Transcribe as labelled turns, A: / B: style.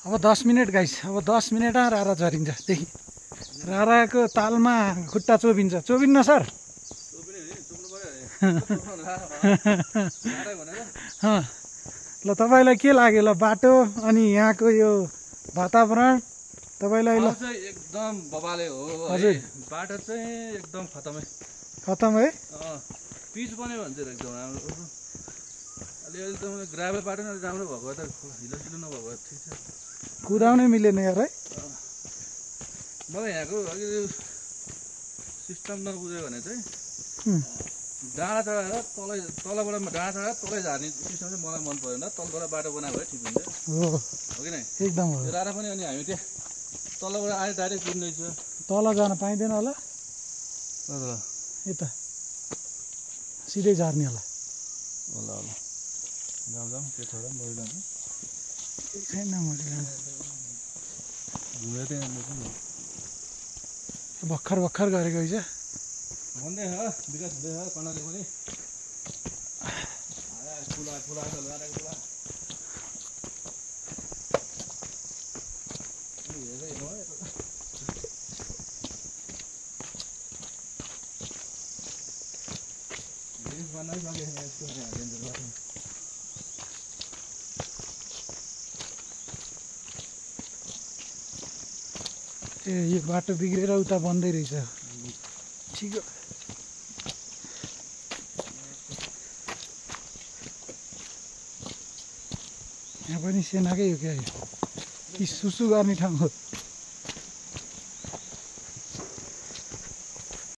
A: अब 10 minute guys, अब 10 मिनटमा रारा झरिन्छ। देखि राराको तालमा खुट्टा चोबिन्छ, चोबिन्न सर? ल तपाईँलाई के लाग्यो ल बाटो अनि यहाँको यो वातावरण तपाईँलाई? ल
B: एकदम बबाले हो
A: हजुर,
B: बाटो चाहिँ एकदम
A: खतम है।
B: पिच बन्यो भने चाहिँ एकदम राम्रो। अलिअलि त ग्राभल बाटो नै राम्रो भएको त हिलो नभएको ठिक छ।
A: कुदाउनै मिलेन यार है।
B: मलाई यहाँको सिस्टम नबुझ्यो भने चाहिँ डाँडा चढाएर तलबाट डाँडा चढाएर तलै झार्ने सिस्टम चाहिँ मलाई मन परेन। तलबाट बाटो बनाएको भए ठिक हुन्छ हो कि नै?
A: एकदम हो।
B: रारा पनि अनि हामी त्यहाँ तलबाट आएर डाइरेक्ट कुद्दैछ।
A: तल जान पाइँदैन होला, यता सिधै झार्ने होला।
B: होला होला जाउँ के छ र मरिलानु
A: छैन मरिलानु
B: घुमेर त्यहाँ
A: भर्खर भर्खर गरेको रहेछ
B: भन्दै हो विकास हुँदैछ कर्णाली पनि फुला फुला फुला
A: ए यो बाटो बिग्रेर उता बन्दै रहेछ। ठिक हो। यहाँ पनि सेनाकै हो क्या, यो सुसु गर्ने ठाउँ हो।